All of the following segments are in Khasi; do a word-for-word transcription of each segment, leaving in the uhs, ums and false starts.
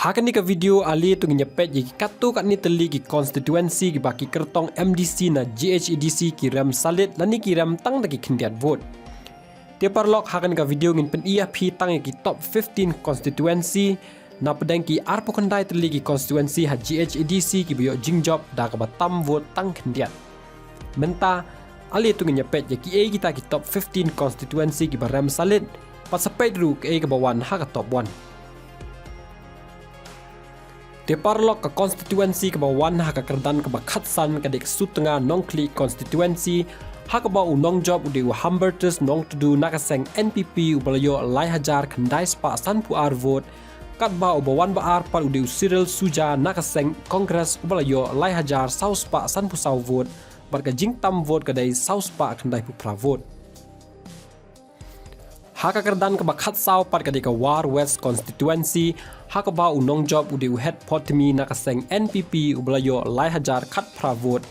Ha kane ka video ale to ngin ïa peit ïa ki katto katne tylli ki constituency kiba ki kyrtong M D C na G H A D C ki rem salit lane ki rem tang da ki khyndiat vote. Te paralok, ha kane ka video ngin pyni ïa phi tang ïa ki top fifteen constituency napdeng ki arphew khyndai tylli ki constituency ha G H A D C kiba ïoh jingjop da kaba tam vote tang khyndiat. Mynta ale to ngin ïa peit ïa kiei kita ki top fifteen constituency kiba rem salit, bad sa peit ruh kaei kaba wan ha ka top one. Te paralok, ka constituency kaba wan ha ka kyrdan kaba khatsan ka dei ka Sutnga Nongkhlieh constituency, ha kaba u nongjop u dei u Hambertus Nongtdu na ka seng N P P uba la ïoh lai hajar khyndai spah sanphew ar vote, katba uba wan ba ar pat u dei u Cyril Suja na ka seng Congress uba la ïoh lai hajar saw spah sanphew saw vote, bad ka jingtam vote ka dei saw spah khyndaiphew phra vote. Ha ka kyrdan kaba khatsaw pat ka dei ka War West constituency, ha kaba u nongjop u dei u Hetpotmi na ka seng N P P uba la ïoh lai hajar khatphra vote,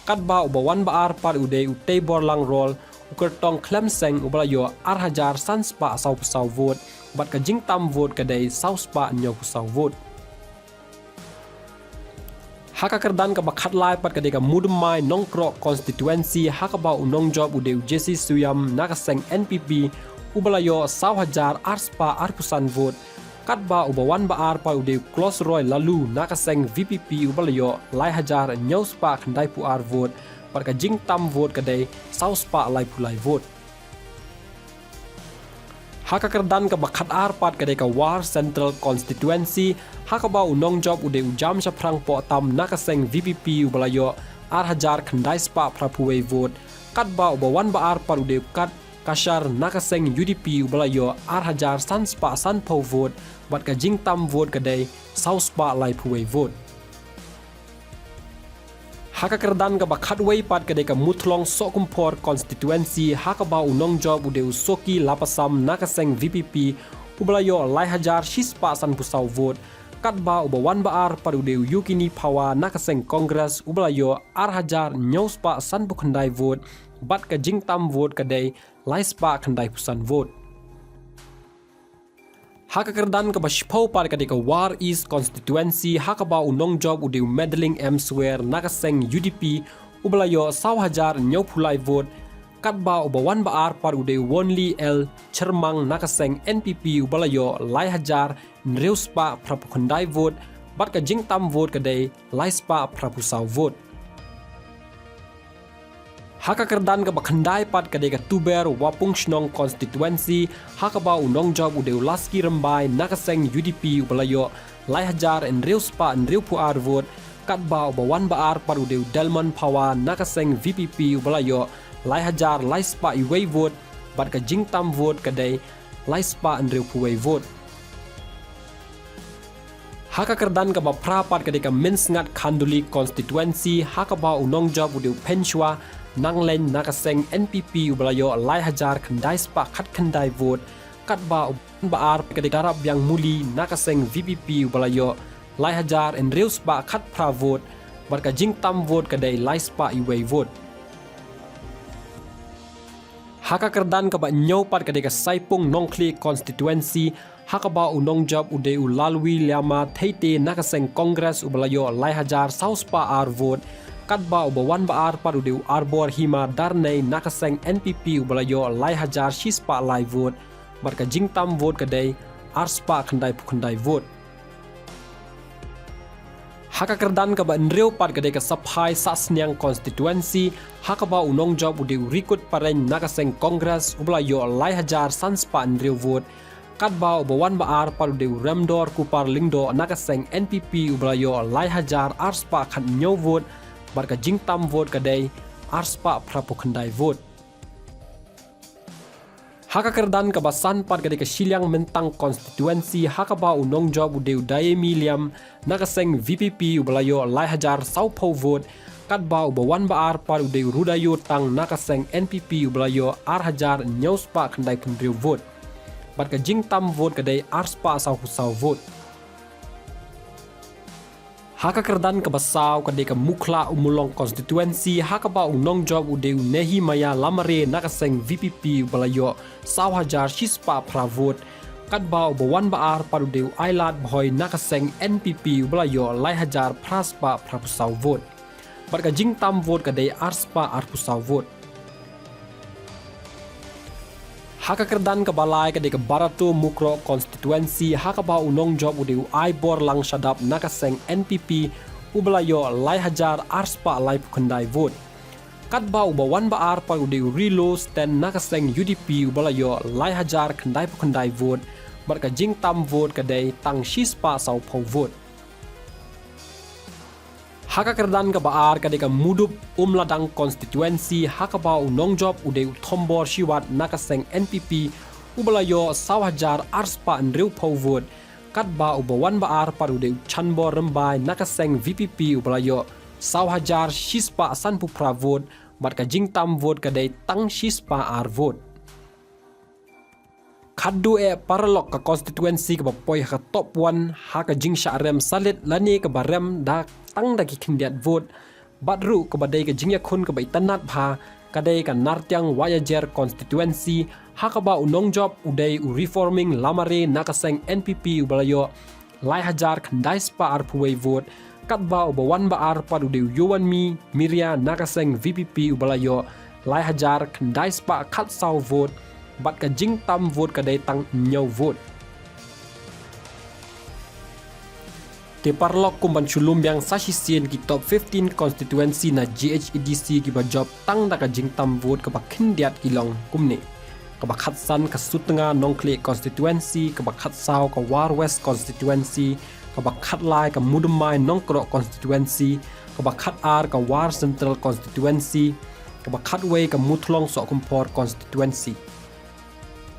katba uba wan ba ar pat u dei u Teiborlang Rol, u kyrtong khlem seng uba la ïoh ar hajar san spah sawphew saw vote, bad ka jingtam vote ka dei saw spah hynñiewphew saw vote. Ha ka kyrdan kaba khatlai pat ka dei ka Mudmai Nongkroh constituency, ha kaba u nongjop u dei u Jesse Suyam na ka seng N P P uba la ïoh saw hajar ar spah arphew san vote, katba uba wan ba ar pat u dei u Klosroy Laloo na ka seng V P P uba la ïoh lai hajar hynñiew spah khyndaiphew ar vote, bad ka jingtam vote ka dei saw spah laiphew lai vote. Ha ka kyrdan kaba khatar pat ka dei ka War Central constituency, ha kaba u nongjop u dei u Jamshaphrang Pohtam na ka seng V P P uba la ïoh ar hajar khyndai spah phraphew wei vote, katba uba wan ba ar pat u dei u Kat Kashar na ka seng U D P uba la ïoh ar hajar san spah sanphew vote, bad ka jingtam vote ka dei saw spah laiphew wei vote. Ha ka kyrdan kaba khatwei pat ka dei ka Muthlong Sohkymphor constituency, ha kaba u nongjop u dei u Soki Lapasam na ka seng V P P uba la ïoh lai hajar shi spah sanphew saw vote, katba uba wan ba ar pat u dei u Yukini Phawa na ka seng Congress uba la ïoh ar hajar hynñiew spah sanphew khyndai vote, bad ka jingtam vote ka dei lai spah khyndaiphew san vote. Ha ka kyrdan kaba shiphew pat ka dei ka War East constituency, ha kaba u nongjop u dei u Meddling M Swer na ka seng U D P uba la ïoh saw hajar hynñiewphew lai vote, katba uba wan ba ar pat u dei u Wonli L Chyrmang na ka seng N P P uba la ïoh lai hajar hynriew spah phraphew khyndai vote, bad ka jingtam vote ka dei lai spah phraphew saw vote. Ha ka kyrdan kaba khyndai pat ka dei ka Tuber Wapung Shnong constituency, ha kaba u nongjop u dei u Laski Rymbai na ka seng U D P uba la ïoh lai hajar hynriew spah hynriewphew ar vote, katba uba wan ba ar pat u dei u Delmon Phawa na ka seng V P P uba la ïoh lai hajar lai spah wei vote, bad ka jingtam vote ka dei lai spah hynriewphew wei vote. Ha ka kyrdan kaba phra pat ka dei ka Mynsngat Khanduli constituency, ha kaba u nongjop u dei u Phenshwa Nanglen na ka seng N P P uba la ïoh lai hajar khyndai spah khatkhyndai vote, katba uba wan ba ar ka dei Darapbiang Muli na ka seng V P P uba la ïoh lai hajar hynriew spah khatphra vote, bad ka jingtam vote ka dei lai spah wei vote. Ha ka kyrdan kaba hynñiew pat ka dei ka Saipung Nongkhlieh constituency, ha kaba u nongjop u dei u Lalwi Liama Theite na ka seng Congress uba la ïoh lai hajar saw spah ar vote, katba uba wan ba ar pat u dei u Arbor Hima Darnei na ka seng N P P uba la ïoh lai hajar shi spah lai vote, bad ka jingtam vote ka dei ar spah khyndaiphew khyndai vote. Ha ka kyrdan kaba hynriew pat ka dei ka Saphai Sahsniang constituency, ha kaba u nongjop u dei u Rikut Pareng na ka seng Congress uba la ïoh lai hajar san spah hynriew vote, katba uba wan ba ar pat u dei u Remdor Kupar Lyngdoh na ka seng N P P uba la ïoh lai hajar ar spah khathynñiew vote, bad ka jingtam vote ka dei ar spah phraphew khyndai vote. Ha ka kyrdan kaba san pat ka dei ka Shilliang Myntang constituency, ha kaba u nongjop u dei u Dayemi Liam na ka seng V P P uba la ïoh lai hajar sawphew vote, katba uba wan ba ar pat u dei u Rudayo Tang na ka seng N P P uba la ïoh ar hajar hynñiew spah khyndaiphew hynriew vote, bad ka jingtam vote ka dei ar spah sawphew saw vote. Ha ka kyrdan kaba saw ka dei ka Mukhla Ummulong constituency, ha kaba u nongjop u dei u Nehemiah Lamare na ka seng V P P uba la ïoh saw hajar shi spah phra vote, Katba uba wan ba ar pat u dei u Ailad Bhoi na ka seng N P P uba la ïoh lai hajar phra spah phra phew saw vote. Bad ka jingtam vote ka dei ar spah ar phew saw vote. Ha ka kyrdan kaba lai ka dei ka Barato Mukroh constituency ha kaba u nongjop u dei u Aiborlang Shadap na ka seng N P P uba la ïoh lai hajar ar spah lai phew khyndai vote. Katba uba wan ba ar pat u dei u Rilo Sten na ka seng U D P uba la ïoh lai hajar khyndai phew khyndai vote. Bad ka jingtam vote ka dei tang shi spah saw phew vote. Ha ka kyrdan kaba ar ka dei ka Mudup Umladang constituency ha kaba u nongjop u dei u Thombor Shiwat na ka seng N P P uba la ïoh saw hajar ar spah hynriew phew vote. Katba uba wan ba ar pat u dei u Chanbor Rymbai na ka seng V P P uba la ïoh saw hajar shi spah san phew phra vote. Bad ka jingtam vote ka dei tang shi spah ar vote. Khadduh eh paralok ka constituency kaba poi ha ka top one ha ka jingshah rem salit lane kaba rem da tang da ki khyndiat vote. Bad ruh kaba dei ka jingïakhun kaba itynnad bha ka dei ka Nartiang Wahiajer constituency ha kaba u nongjop u dei u Reforming Lamare na ka seng N P P uba la ïoh lai hajar khyndai spah ar phew wei vote. Katba uba wan ba ar pat u dei u Yowanmi Miria na ka seng V P P uba la ïoh lai hajar khyndai spah khatsaw vote. Bad ka jingtam vote ka dei tang hynñiew vote. Te paralok, kum ban shu lum biang sa shisien ki top fifteen constituency na G H A D C kiba jop tang da ka jingtam vote kaba khyndiat ki long kumne: kaba khatsan ka Sutnga Nongkhlieh constituency, kaba khatsaw ka War West constituency, kaba khatlai ka Mudummai Nongkroh constituency, kaba khatar ka War Central constituency, kaba khatwei ka Muthlong Sohkymphor constituency,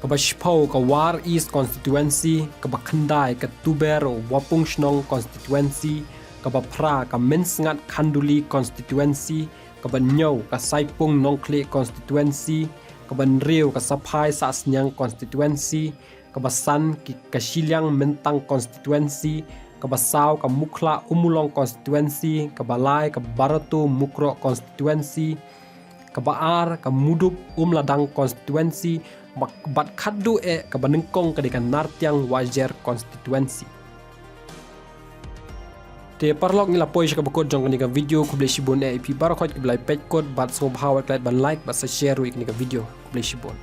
kaba shiphew ka War East constituency, kaba khyndai ka Tuber Wapung Shnong constituency, kaba phra ka Mynsngat Khanduli constituency, kaba hynñiew ka Saipung Nongkhlieh constituency, kaba hynriew ka Saphai Sahsniang constituency, kaba san ki, ka Shilliang Myntang constituency, kaba saw ka Mukhla Umulong constituency, kaba lai ka Barato Mukroh constituency, kaba ar ka Mudup Umladang constituency, bad, bad khadduh eh kaba nyngkong ka dei ka Nartiang Wahiajer constituency. Te paralok, ngi la poi sha kaba kut jong kane ka video. Khublei shibun eh ïa phi baroh khoit kiba la peit kut bad sngewbha wat klet ban like bad sa share ruh ïa kane ka video. Khublei shibun.